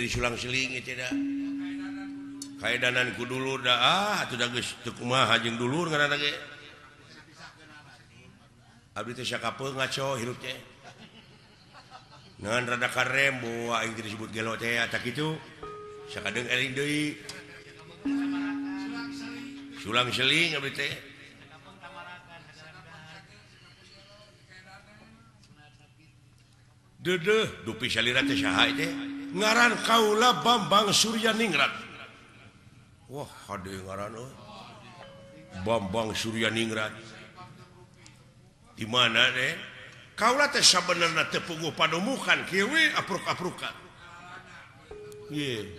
Disulang seling tidak kaedanan ku dulur da ah atuh da geus teu kumaha jeung dulur ngaranna ge. Abdi teh sakapeung ngaco hirup teh. Ngan rada karem boa aing teh disebut gelo teh tah kitu. Sakadeung eling deui. Sulang seling abdi teh. Dedeh dupi salira teh saha teh? Ngaran kaula Bambang Suryaningrat. Wah, hade ngaran euy. Bambang Suryaningrat. Di mana teh? Kaula teh sabenerna teu puguh padumukan kieu we apruk-aprukan. Ye.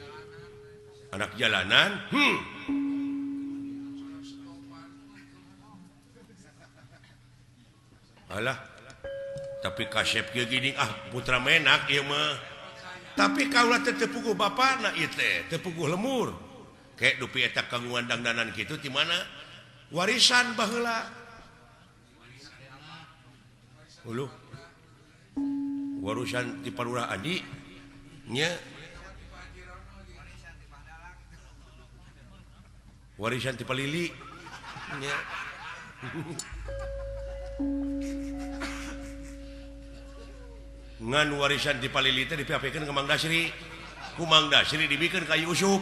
Anak jalanan, Alah. Tapi kasep kieu gini ah putra menak ieu mah. Tapi kaula teh teu puguh bapana ieu teh, teu puguh lemur. Kayak dupi eta kanguan dangdanan kitu ti mana? Warisan baheula. Uluh. Warisan ti Parurah Adi nya. Warisan ti Palili nya. Ngan warisan di Palili teh dipiapikeun ka Mang Dasri. Ku Mang Dasri dibikeun ka Yusuf.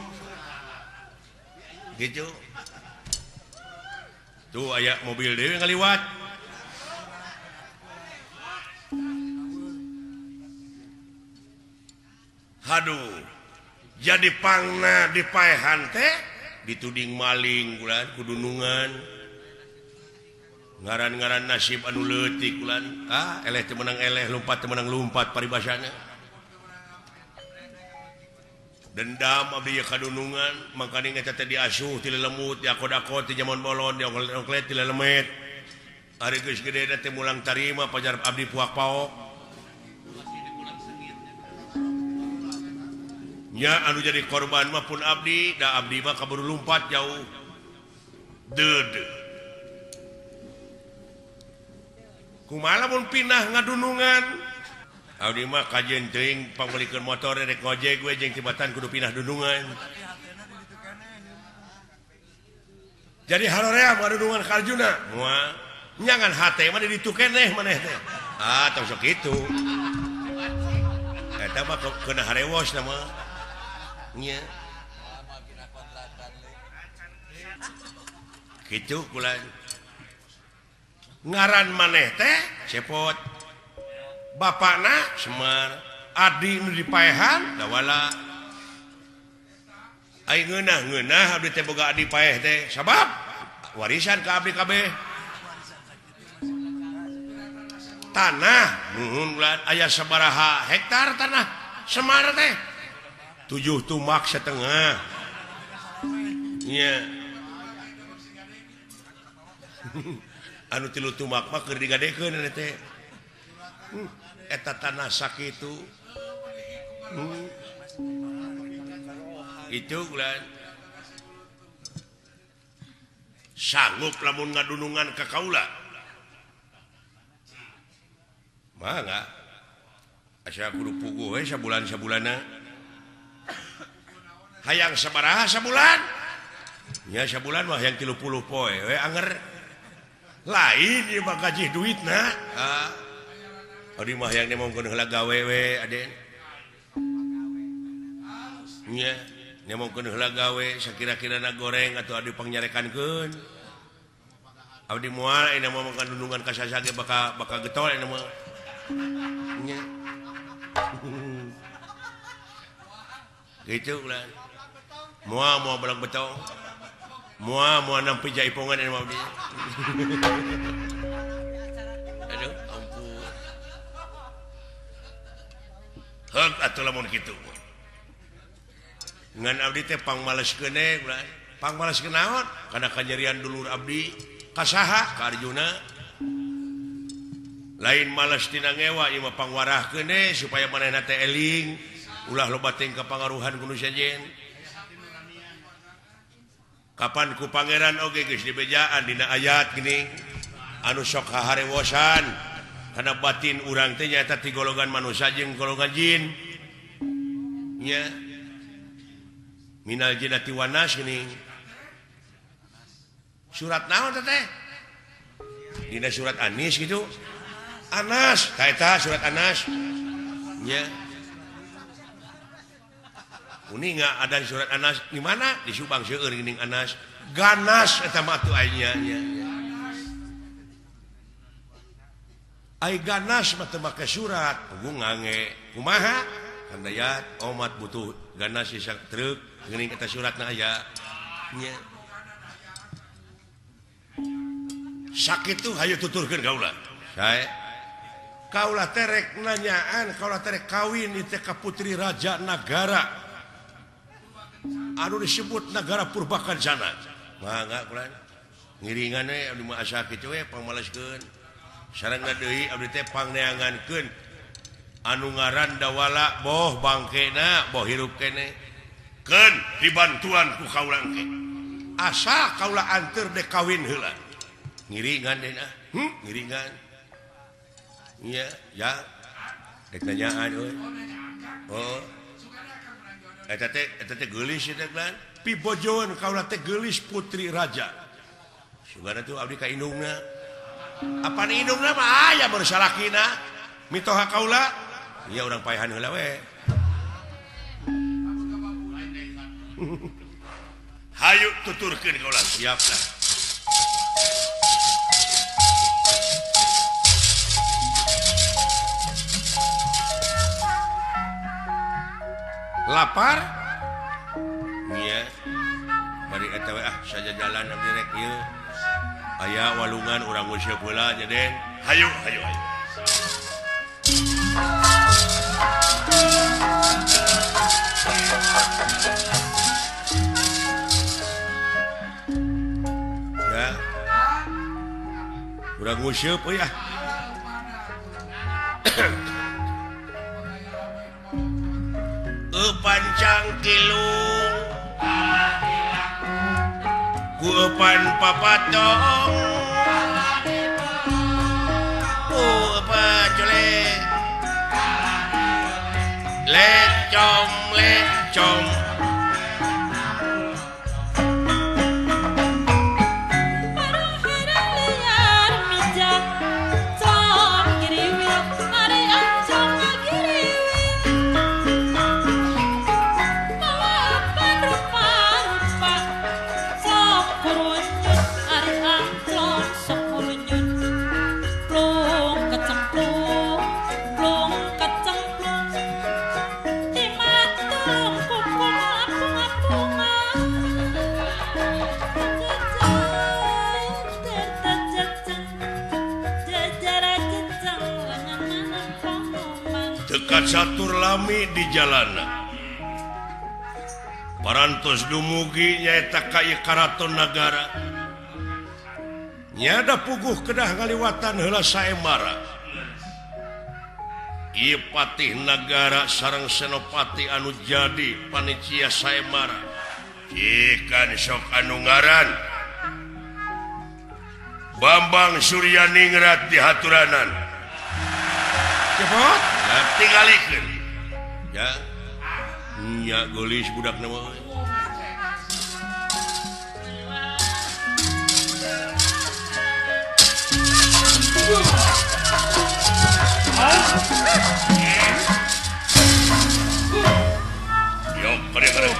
Gitu. Tuh aya mobil deui ngaliwat. Haduh. Jadi pangna dipaehan teh dituding maling bulan kudunungan. Ngaran-ngaran nasib anu leutik bulan ah eleh teu meunang eleh lumpat teu meunang lumpat paribasana. Dendam abdi kadunungan mangkaning eta teh diasuh ti lelemut diakod-akod ti jaman bolon diongklet ti lelemet. Ari geus gede teh mulang tarima pajar abdi puak paok. Nya anu jadi korban mah pun abdi da abdi mah kaburu lumpat jauh. Deudeuh. Kumaha lamun pindah ngadunungan? Abdi mah kajeun teuing pangmeulikeun motor rek ngojek we jeung tibatan kudu pindah dunungan. Jadi haroream ngadunungan ka Arjuna. Moal nyangan hate mah di ditu keneh maneh teh. Ah tong sok kitu. Eta mah keuna harewos na mah. Nya. Kitu kula. Ngaran maneh teh cepot. Bapakna Semar, adi nu dipaehan dawala. Ai ngeunah-ngeunah abdi teh boga adi paeh teh sabab warisan ka abdi kabeh. Tanah nuhun bulan aya sabaraha hektar tanah Semar teh 7 tumak setengah. Nya. Anu 3 tumak mah keur digadekeun teh. Eta tanah sakitu. Itu bulan sanggup lamun ngadunungan ka kaula. Mangga. Asa kudu puguh we sabulan-sabulanna. Hayang sabaraha sabulan? Nya sabulan mah hayang 30 poe we anger. Lain ieu mah gaji duitna. Ah. Abdi mah hayang nemongkeun heula gawe we aden. Nya, nemongkeun heula gawe sakira-kirana goreng atuh abdi pangnyarekankeun. Abdi moal ayeuna mah makan dunungan ka sasa ge bakal bakal getol ayeuna mah. Nya. Gitu lah. Moal moal belang betong. Moal moal nampi jaipongan ayeuna mah abdi. Aduh, ampun. Heug atuh lamun kitu. Ngan abdi teh pangmaleskeun we, pangmaleskeun naon? Kana kanyerian dulur abdi ka saha? Ka Arjuna. Lain males tina ngewa ieu mah pangwarahkeun we supaya manehna teh eling, ulah loba teuing kapangaruhan ku nu sejen. Kapan ku pangeran oge geus dibejaan dina ayat geuning anu sok haharewosan kana batin urang teh nyaeta ti golongan manusia jeung golongan jin. Nya. Minal jinnati wan nas geuning. Surat naon teh? Dina surat Anis gitu. Anas, ta eta surat Anas. Nya. Uninga ada surat Anas di mana? Di Subang seueur geuning Anas. Ganas eta mah atuh aya nya. Ai ganas mah teu make surat, puguh ngange. Kumaha? Kang Dayat omat butuh ganas sisa truk geuning eta suratna aya. Nya. Sakitu hayu tuturkeun kaula. Sae. Kaula terek nanyaan, kaula terek kawin di teh ka putri raja nagara. Anu disebut Nagara Purbakancana. Mangga kula. Ngiringan we abdi mah asa kitu we pangmaleskeun. Sarengna deui abdi teh pangneangankeun anu ngaran Dawala boh bangkena boh hirup keneh. Keun dibantuan ku kaula engke. Asa kaula anteur dek kawin heula. Ngiringan deui ah. Ngiringan. Iya, ya. Dek nanyaan euy. Oh. Eta teh geulis eta kan. Pibojoeun kaula teh geulis putri raja. Sugana tuh abdi ka indungna. Apan indungna mah aya baru salakina. Mitoha kaula. Ieu urang paehan heula we. Hayu tuturkeun kaula siap lah. Lapar? Iya. Bari eta we ah saja jalan abdi rek ieu. Aya walungan urang nguseup heula nya Den. Hayu hayu hayu. Ya. Urang nguseup euy ah. Pancang kilung ku eupan papatong ku eupan colek lecom lecom catur lami di jalana parantos dumugi nyaeta ka ieu karaton nagara nyada puguh kedah ngaliwatan heula saembara ieu patih nagara sareng senopati anu jadi panitia saembara cikan sok anu ngaran Bambang Suryaningrat di haturanan cepot tinggalikeun ya nya geulis budak mah yo kare-kare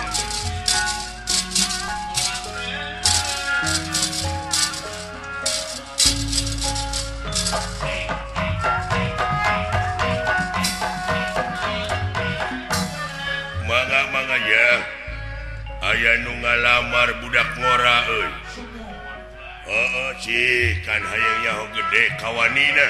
aya nu ngalamar budak ngora euy. Heeh, cih kan hayang nyaho gede kawanina.